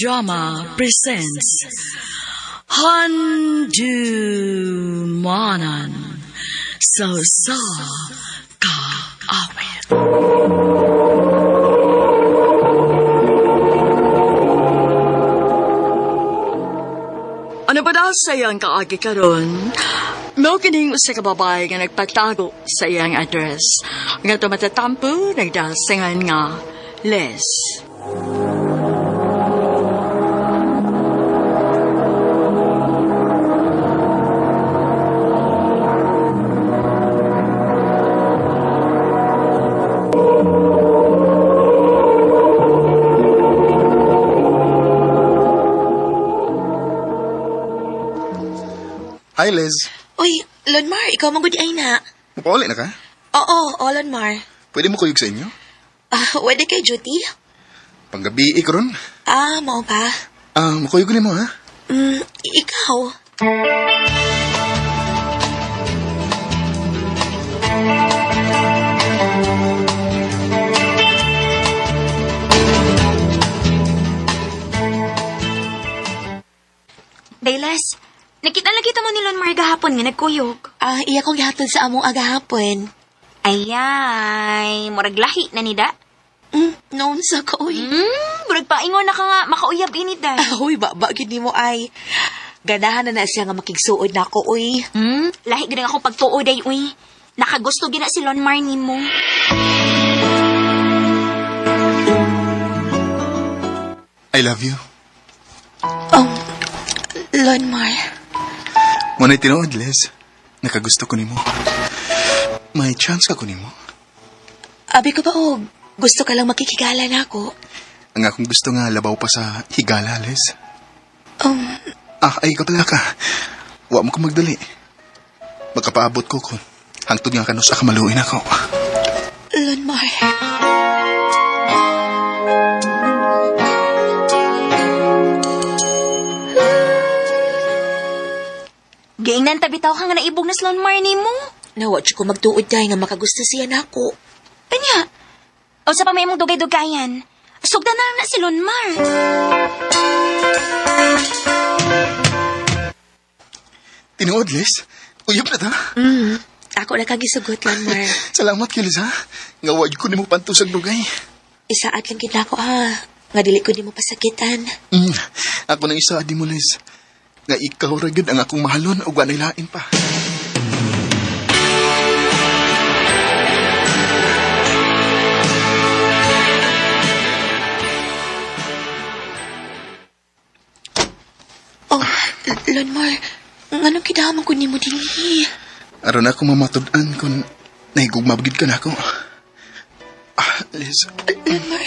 Drama presents Handumanan sa Sa Kaawit. Ano ba daw sa iyang kaagi karon? Mao kining usa ka babae nga nagpatago sa iyang address. Nga tumatatampo nagdasingan nga Les. Hi, Liz. Uy, Lonmar, ikaw man gud ay na. Mupauli na ka? Oo, oh, Lonmar. Pwede mo kuyog sa inyo? Ah, wede kay duty? Panggabi ko ron. Ah, mao ba? Ah, mukuyog ni mo, ha? Ikaw. Dayles, nakita-nakita mo ni Lonmar gahapon nga nagkuyog. Ah, iya kong gihatod sa among agahapon. Ayay, murag lahi na nida. Noon sa ko, uy. Murag paingon na ka nga, makauyab ini day. Uy, ba gid nimo ay. Ganahan na na siya nga makigsuod na ako, uy. Lahi gid ang akong pagtuo day, uy. Nakagusto gina si Lonmar nimo. I love you. Lonmar. Muna'y tinuod, Liz. Nakagusto ko nimo. May chance ka ko nimo. Abi ko ba, og gusto ka lang makikigala na ako. Ang akong gusto nga labaw pa sa higala, Liz. Ah, ay ka pala ka. Wa mo ka magdali. Makapaabot ko kung hangtod nga kanus ka maluin ako. Lonmar. Giingnan tabi taw ka nga naibog na si Lonmar nimo. Nawa, ko magtuod day nga makagusto siya nako. Kanya, o sa pa may imong dugay-dugayan. Sugdan na lang na si Lonmar. Tinuod, Liz. Uyab na ta. Ako na kang gisugot, Lonmar. Salamat kay Liz, ha? Nga wa ko nimo pantusag dugay. Isaat lang gid nako ha. Nga dili ko nimo pasakitan. Ako nang isa di mo, Liz. Nga ikaw ra gyud ang akong mahalon ug walay lain pa. Oh, Lonmar, nganong kidaman ko nimo dinhi? Aron ako mamatud-an kung nahigugma ba gid ka nako. Ah, Liz, Lonmar,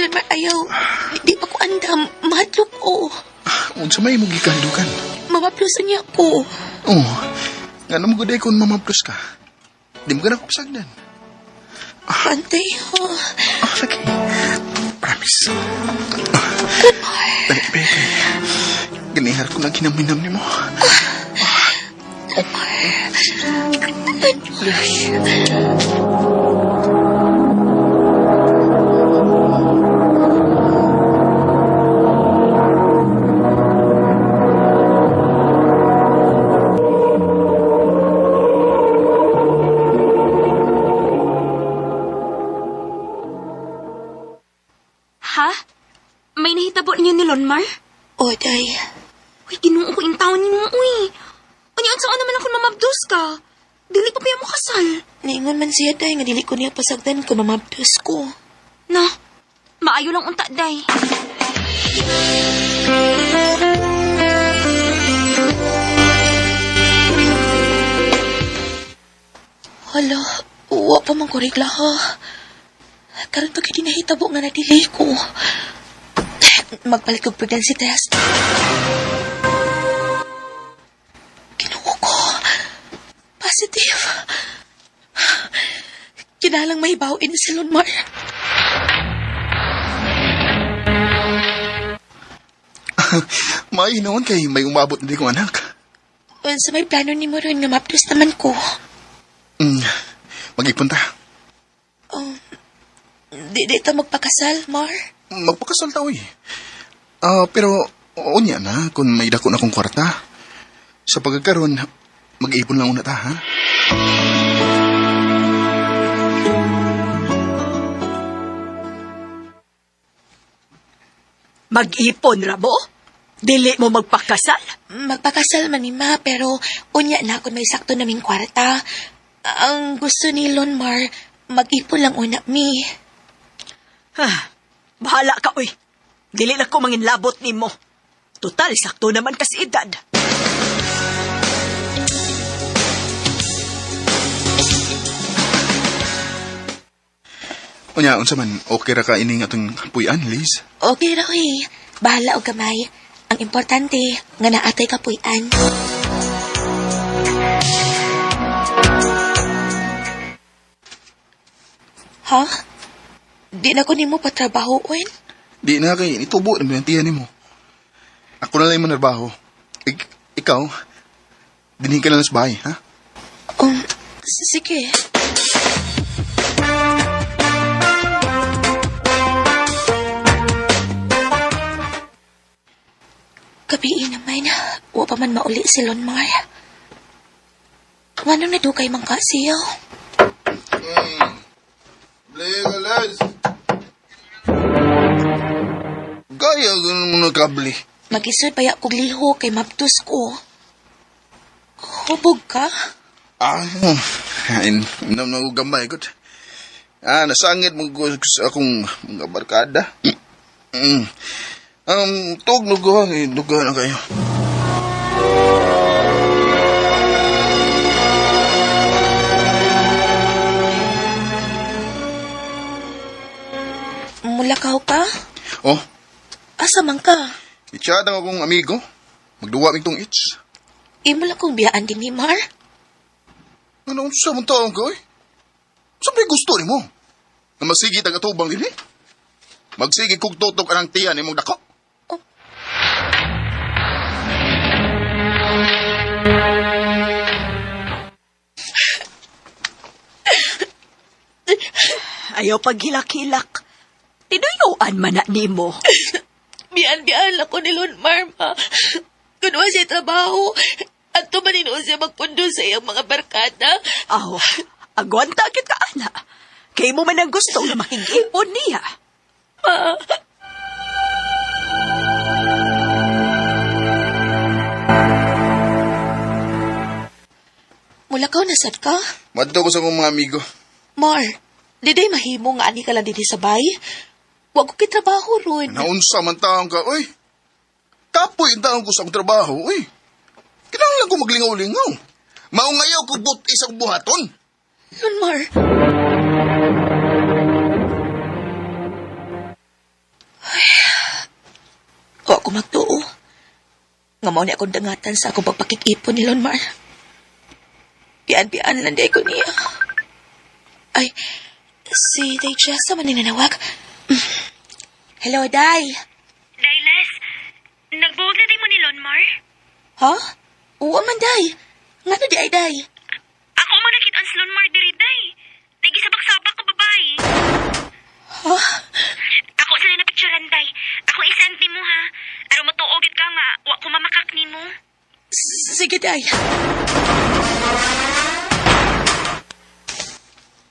Lonmar, ayaw. Di pa ko andam. Mahadlok ko. unsa may imong gikandukan? Mamaplusan niya ko. Oh, ngano mo gud ay kung mamaplos ka? Di mo ka na kupsagdan. Antay, ha? Ah, lagi. Promise. Dali, be. Ganihar ko lang kinaminam ni mo. Ha? May nahitabo ninyo ni Lonmar? Oh, day. Uy, ginoo ko yung taon nimo, uy. Unya, saan naman ako mamabdos ka? Dili pa pa mo kasal. Niingon man siya, day, nga dili ko niya pasagdan kung mamabdos ko. Na, maayo lang unta, day. Hala, wa pa man ko regla, ha? Karon pa gyud nahitabo nga na-delay ko. Magpalit kog pregnancy test. Kinuha ko. Positive. Kinalang may bawin si Lonmar. May noon kay may umabot na di kong anak. Unsa may plano ni mo ron nga mapdos naman ko. Magipunta. Di ta magpakasal, Mar. Magpakasal ta, uy. Ah, pero unya na kung may dako na kong kwarta. Sa pagkakaroon, mag-ipon lang una ta, ha? Mag-ipon ra mo? Dili mo magpakasal? Magpakasal man ni ma, pero unya na kung may sakto naming kwarta. Ang gusto ni Lonmar, mag-ipon lang una mi. Ha, bahala ka, uy. Dili na ko manginlabot nimo. Total, sakto naman kasi edad. Unya, unsa man, okay ra ka ining atong puy-an, Liz? Okay ra oy. Bahala og gamay. Ang importante, nga naatay kapuy-an. Ha? Di na ko nimo patrabahoon? Di na kay nitubo na ang tiyan nimo. Ako na lang yung manarbaho. Ikaw, dinhin ka na lang sa bahay, ha? Sige. Gabi naman, wa pa man mauli si Lonmar. Nganong nadugay man ka siya? Liz! Gaya ganun mo na kable. Magisod paya kog liho kay mabdos ko. Hubog ka? Ah, nam na ko gamay kot. Ah, nasangit mo ko sa akong mga barkada. Mm. Tug nugo, duga na kayo. Mulakaw ka? Oh, Asa man ka? itsyad ang akong amigo. Magduwa mig tong itch. Imo lang kong biyaan din ni Mar. Ano unsa man taong ka, oy? Sa may gusto nimo? Na masigit ang atubang dinhi? Magsige kog tutok anang tiyan nimong dako. Oh. Ayaw paghilak-hilak. Tinuyuan man na nimo. Bian-bian lang ko ni Lonmar, ma. Kun wa siya trabaho, at tumanino siya magpundo sa iyang mga barkada. Aw, agwanta kit ka, ana. Kay mo man ang gusto nga makig-ipon niya. Ma. Mulakaw na sad ka? Madto ko sa akong mga amigo. Mar, di day mahimo nga ani ka lang dinhi sa bay. Wa ko kitrabaho ron. Naunsa man taong ka, oy. Kapoy ang taong ko sa akong trabaho, oy. Kinahanglan ko maglingaw-lingaw. Maungayaw ko but isang buhaton. Lonmar. Ay, wa ko magtuo. Nga mao ni akong dangatan sa akong pagpakikipon ni Lonmar. Pian-pian lang di ko niya. Ay, si Day Jessa man ni nanawag. Hello, Day. Dailes, nagbuwag na din mo ni Lonmar? Ha? Oo man, Day. Nga di ay, Day. Ako mo nakita ang si Lonmar diri, Day. Nagisabak-sabak ka babae. Ha? Ako sila na picturean, Day. Ako isend ni mo, ha? Aron matuogit ka nga, wa ko mamakak ni mo. Sige, Day.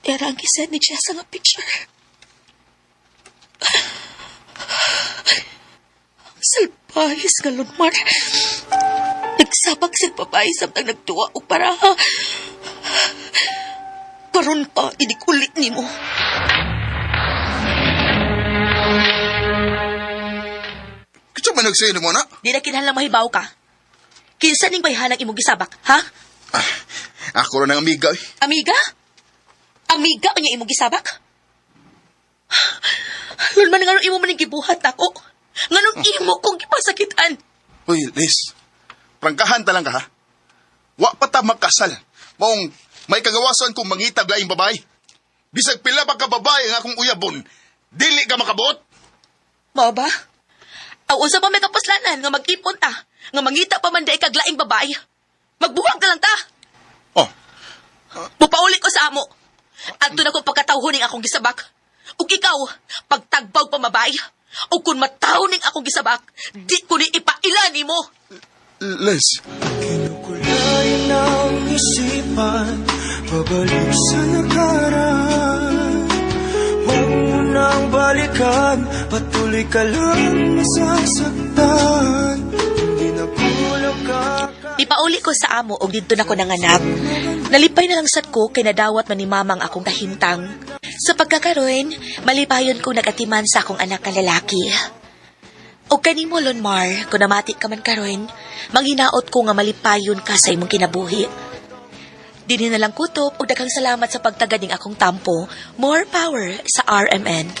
Tera ang gisend ni Jessa nga picture. Ang salbahis nga Lunmar. Nagsabak sa babae samtang nagtuwa og paraha. Karon pa, inikulit ni mo. Kitsa man nagsayo mo na? Di na kinahanglang mahibaw ka. Kinsa ning bayhanang imong gisabak, ha? Ah, ako rin ang amiga, oy. Amiga? Amiga unya imong gisabak? Lon man nganong imo man ning gibuhat ako. Nganong imo kong gipasakitan. Uy, Liz. Prangkahan ta lang ka, ha? Wa pa ta magkasal. Maong may kagawasan kung mangitag laing babae. Bisag pila pa ka babae ang akong uyabon, dili ka makabuot. Mao ba? Aw unsa pa may kapuslanan nga mag-ipon ta, nga mangita pa man day kag laing babae. Magbuhag na lang ta. Oh, Mupauli ko sa amo. Adto na ko pagkatawhon ning akong gisabak. Ug ikaw, pagtagbaw pa mabay. O kung mataw ning akong gisabak, di ko ni ipaila nimo. Les, Kinukulay ng isipan, pabalik sa nakaraan. Huwag mo nang balikan, patuloy ka lang masasaktan. Hindi na kulang ka. Ipauli ko sa amo og didto na ko nanganak. Nalipay na lang sad ko kay nadawat man ni mamang akong kahimtang. Sa pagkakaroon, malipayon ko nagatiman sa akong anak nga lalaki. Og kanimo, Lonmar, kung namati ka man karon, manghinaot ko nga malipayon ka sa imong kinabuhi. Dinhi na lang kutob og daghang salamat sa pagtagad ning akong tampo. More power sa RMN.